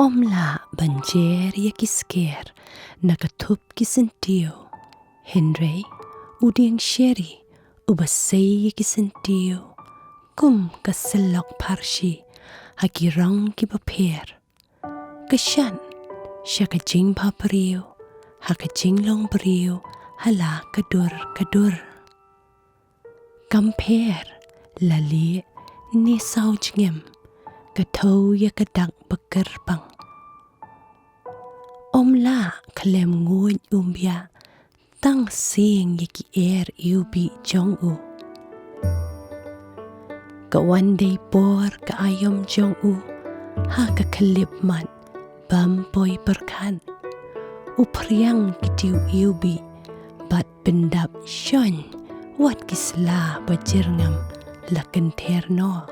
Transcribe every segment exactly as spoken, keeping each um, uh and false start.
Ym lah ban jer ïa ki sker na ka thup ki syntiew, hynrei u dieng sheri uba sei ïa ki syntiew, kum ka syllok pharshi ha ki rong kiba pher, ka shad sha ka jingbhabriew, ha ka jinglong briew ha la ka dur ka dur. Kam pher la lieh ne saw jngem, ka thew ïa ka dak ba kyrpang. Ym lah khlem nguid u mbiah, tang sing ïa ki er iwbih jong u. Ka wan dei por ka aïom jong u ha ka khyllipmat bym poi pyrkhat. U phriang ki tiew iwbih bad pyndap shon wat ki sla ba jyrngam la kynther noh.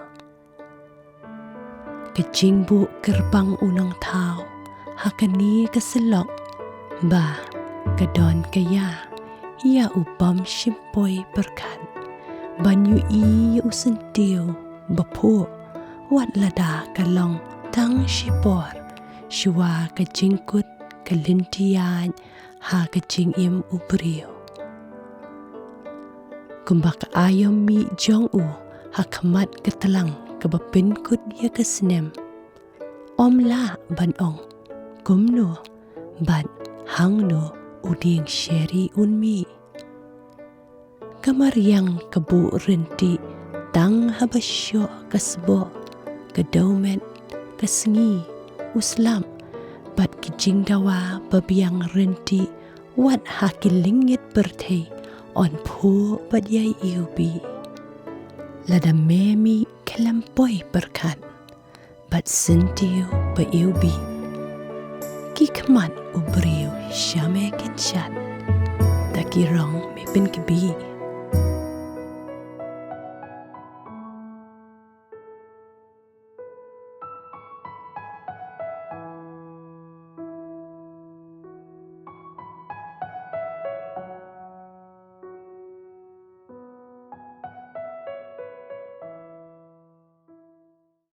Ka jingbuh kyrpang u nongthaw ha kane ka syllok ba ka don ka ïa ïa u bym shym poi pyrkhat ban ïohi ïa u syntiew ba phuh, wat lada ka long tang shipor shuwa ka jingkut ka lynti ïaid ha ka jingim u briew. Kumba ka aïom mih jong u ha khmat ka tlang kaba pynkut ïa ka snem, ym lah ban ong kumno bad hangno u dieng sheri un mih. Ka mariang ka buh rynti tang haba shoh ka sboh, ka dewmet, ka sngi, u slap bad ki jingdawa ba biang rynti wat ha ki lyngit pyrthei yn phuh bad ïai iwbih. Lada me mih khlem poi pyrkhat bad syntiew ba iwbih, ki khmat u briew sha me kin shad, da ki rong me pynkbih.